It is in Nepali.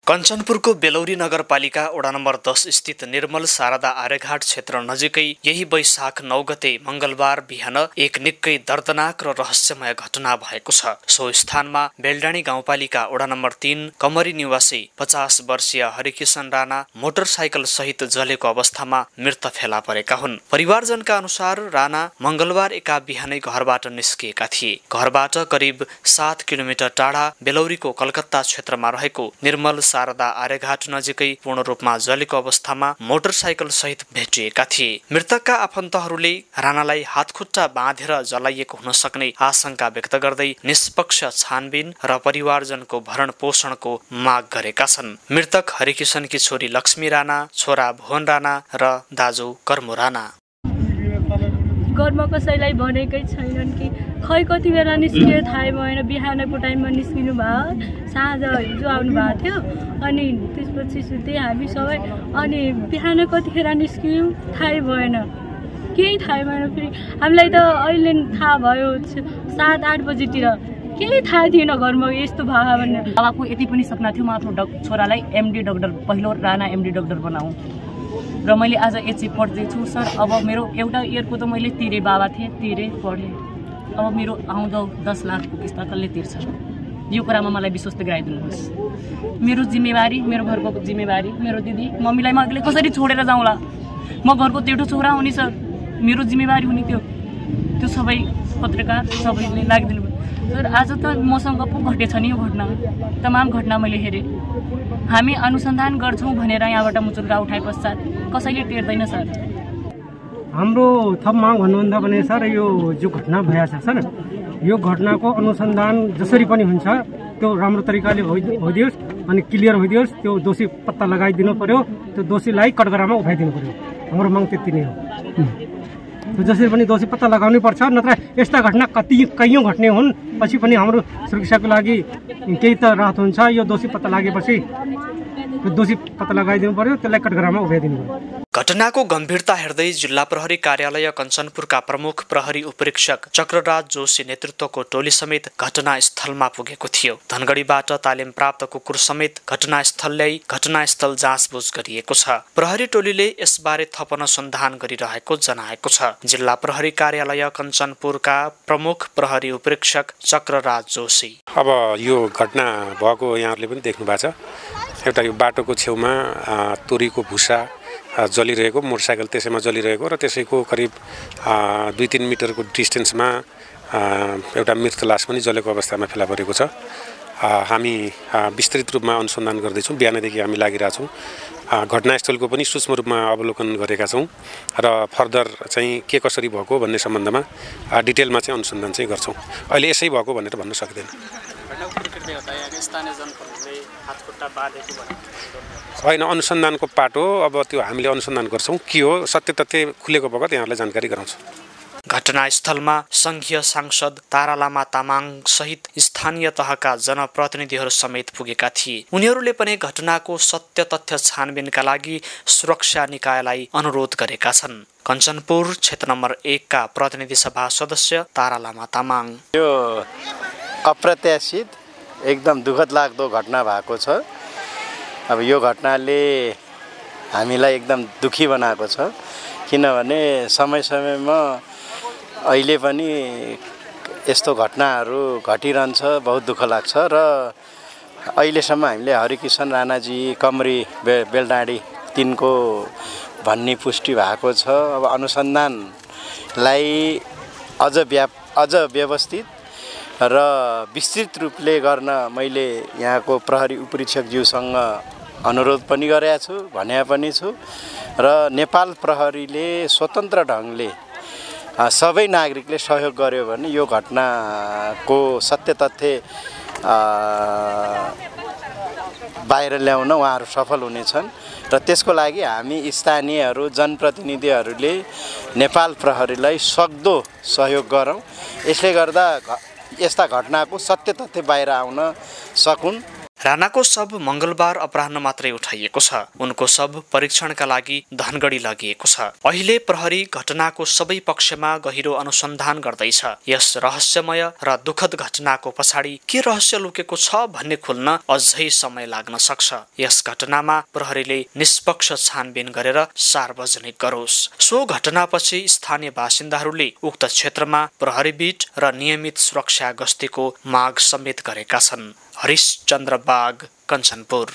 कञ्चनपुरको बेलौरी नगरपालिका वडा नम्बर 10 स्थित निर्मल शारदा आर्यघाट क्षेत्र नजिकै यही वैशाख 9 गते मंगलबार बिहान एक निकै दर्दनाक र रहस्यमय घटना भएको छ। सो स्थानमा बेलडाँडी गाउँपालिका वडा नम्बर 3 कमरी निवासी 50 वर्षीय हरिकिशन राणा मोटरसाइकल सहित जलेको अवस्थामा मृत फेला परेका हुन्। परिवारजनका अनुसार राणा मंगलबार एका बिहानै घरबाट निस्किएका थिए। घरबाट करिब 7 किलोमिटर टाढा बेलौरीको कलकत्ता क्षेत्रमा रहेको निर्मल शारदा आर्यघाट नजिकै पूर्ण रूपमा जलेको अवस्थामा मोटरसाइकल सहित भेटिएका थिए। मृतकका आफन्तहरूले राणालाई हातखुट्टा बाँधेर जलाइएको हुन सक्ने आशंका व्यक्त गर्दै निष्पक्ष छानबिन र परिवारजनको भरण पोषणको माग गरेका छन्। मृतक हरिकिशनकी छोरी लक्ष्मी राणा, छोरा भुवन राणा र दाजु कर्मु राणा। घरमा कसैलाई भनेकै छैनन् कि खै कति बेला निस्कियो थाहै भएन। बिहानको टाइममा निस्किनु भयो, साँझ हिजो आउनु भएको थियो। अनि त्यसपछि सुते हामी सबै। अनि बिहान कतिखेर निस्कियो थाहै भएन, केही थाहै भएन। फेरि हामीलाई त अहिले थाहा भयो 7-8 बजीतिर, केही थाहा थिएन घरमा यस्तो भयो भन्ने। बाबाको यति पनि सपना थियो म आफ्नो छोरालाई एमडी डाक्टर, पहिलो राणा एमडी डाक्टर बनाऊ। र मैले आज एचए पढ्दैछु सर। अब मेरो एउटा इयरको त मैले तिरे, बाबा थिएँ तिरे पढेँ। अब मेरो आउँदो 10 लाखको किस्ता कसले तिर्छ? यो कुरामा मलाई विश्वास गराइदिनुहोस्। मेरो जिम्मेवारी, मेरो घरको जिम्मेवारी, मेरो दिदी मम्मीलाई म अघिले कसरी छोडेर जाउँला? म घरको तेठो छोरा हुने सर, मेरो जिम्मेवारी हुने त्यो सबै पत्रकार सबैले लागिदिनु भयो सर। आज त मसँग पो घटेछ नि यो घटना, तमाम घटना मैले हेरेँ। हामी अनुसन्धान गर्छौँ भनेर यहाँबाट मुचुल्का उठाए पश्चात कसैले टेर्दैन सर। हाम्रो थप माग भन्नुभन्दा पनि सर, यो जो घटना भएछ सर, यो घटनाको अनुसन्धान जसरी पनि हुन्छ त्यो राम्रो तरिकाले होइदियोस् अनि क्लियर होइदियोस्। त्यो दोषी पत्ता लगाइदिनु पर्यो, त्यो दोषीलाई कटघरामा उठाइदिनु पर्यो। हाम्रो माग त्यति नै हो। जसरी पनि दोषी पत्ता लगाउनै पर्छ, नत्र यस्ता घटना कैयौँ घट्ने हुन्। पछि पनि हाम्रो सुरक्षाको लागि केही त राहत हुन्छ। यो दोषी पत्ता लागेपछि त्यो दोषी पत्ता लगाइदिनु पर्यो, त्यसलाई कटघरामा उठाइदिनु पर्यो। घटनाको गम्भीरता हेर्दै जिल्ला प्रहरी कार्यालय कञ्चनपुरका प्रमुख प्रहरी उपरीक्षक चक्रराज जोशी नेतृत्वको टोली समेत घटनास्थलमा पुगेको थियो। धनगढीबाट तालिम प्राप्त कुकुर समेत घटनास्थल ल्याई घटनास्थल जाँचबुझ गरिएको छ। प्रहरी टोलीले यसबारे थप अनुसन्धान गरिरहेको जनाएको छ। जिल्ला प्रहरी कार्यालय कञ्चनपुरका प्रमुख प्रहरी उपरीक्षक चक्रराज जोशी। अब यो घटना भएको यहाँहरूले पनि देख्नु भएको छ। एउटा यो बाटोको छेउमा तोरीको भुसा जलिरहेको, मोटरसाइकल त्यसैमा जलिरहेको र त्यसैको करिब 2-3 मिटरको डिस्टेन्समा एउटा मृत लास पनि जलेको अवस्थामा फेला परेको छ। हामी विस्तृत रूपमा अनुसन्धान गर्दैछौँ। बिहानदेखि हामी लागिरहेछौँ। घटनास्थलको पनि सूक्ष्म रूपमा अवलोकन गरेका छौँ र फर्दर चाहिँ के कसरी भएको भन्ने सम्बन्धमा डिटेलमा चाहिँ अनुसन्धान चाहिँ गर्छौँ। अहिले यसै भएको भनेर भन्न सक्दैन। होइन, अनुसन्धानको पाटो अब त्यो हामीले अनुसन्धान गर्छौँ। के हो सत्य तथ्य खुलेको बगत यहाँहरूलाई जानकारी गराउँछौँ। घटनास्थलमा संघीय सांसद तारा लामा तामाङ सहित स्थानीय तहका जनप्रतिनिधिहरू समेत पुगेका थिए। उनीहरूले पनि घटनाको सत्य तथ्य छानबिनका लागि सुरक्षा निकायलाई अनुरोध गरेका छन्। कञ्चनपुर क्षेत्र नम्बर 1 का प्रतिनिधि सभा सदस्य तारा लामा तामाङ। यो अप्रत्याशित एकदम दुःखद लाग्दो घटना भएको छ। अब यो घटनाले हामीलाई एकदम दुखी बनाएको छ, किनभने समय समयमा अहिले पनि यस्तो घटनाहरू घटिरहन्छ। बहुत दुःख लाग्छ र अहिलेसम्म हामीले हरिकिशन राणाजी कमरी बेलडाँडी 3 को भन्ने पुष्टि भएको छ। अब अनुसन्धानलाई अझ व्यवस्थित र विस्तृत रूपले गर्न मैले यहाँको प्रहरी उपरीक्षकज्यूसँग अनुरोध पनि गरेको छु, भनेको पनि छु। र नेपाल प्रहरीले स्वतन्त्र ढङ्गले सबै नागरिकले सहयोग गर्यो भने यो घटनाको सत्य तथ्य बाहिर ल्याउन उहाँहरू सफल हुनेछन्। र त्यसको लागि हामी स्थानीयहरू, जनप्रतिनिधिहरूले नेपाल प्रहरीलाई सक्दो सहयोग गरौँ। यसले गर्दा यस्ता घटनाको सत्य तथ्य बाहिर आउन सकुन्। राणाको शव मंगलबार अपराह्न मात्रै उठाइएको छ। उनको शव परीक्षणका लागि धनगढी लगिएको छ। अहिले प्रहरी घटनाको सबै पक्षमा गहिरो अनुसन्धान गर्दैछ। यस रहस्यमय र दुःखद घटनाको पछाडि के रहस्य लुकेको छ भन्ने खुल्न अझै समय लाग्न सक्छ। यस घटनामा प्रहरीले निष्पक्ष छानबिन गरेर सार्वजनिक गरोस्। सो घटनापछि स्थानीय बासिन्दाहरूले उक्त क्षेत्रमा प्रहरी बीट र नियमित सुरक्षा गस्तीको माग समेत गरेका छन्। हरिश चन्द्र बाग, कञ्चनपुर।